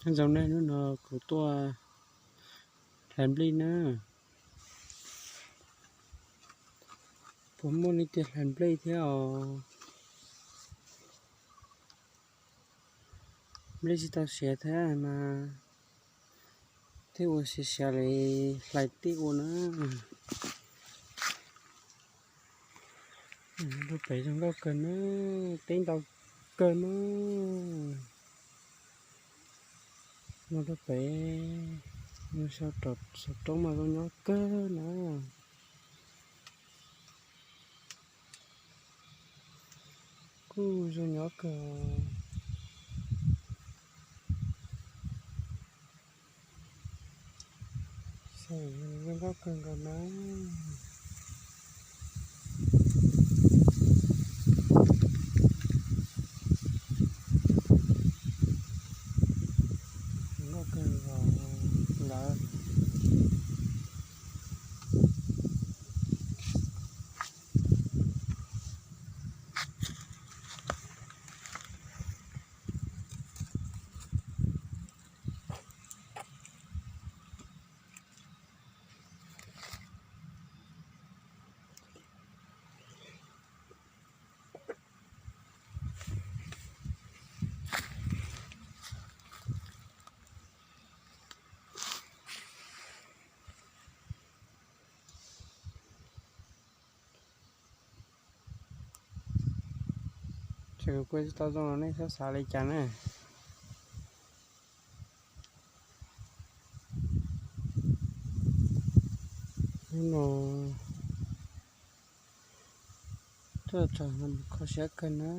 Nyob zoo nej, hnub no kuv tuaj hlais nplej na. Puas muaj leej twg hlais nplej thiab os? Nplej tsis tau siav thiab mas thiaj ua siav siav li, hlais tib ua na. Rau pem zoo nkauj kawg na, teb ntau kawg na. Mus rau pem, mus saum roob mas zoo nyob kawg na. Kuj zoo nyob kawg. Zoo nkauj kawg nkaus na. Nkauj kawg nkaus lawm. Tseem kuj tsis tau zoo los nej txhob xav li cas na. Hnub no tuaj txog no kho siab kawg na.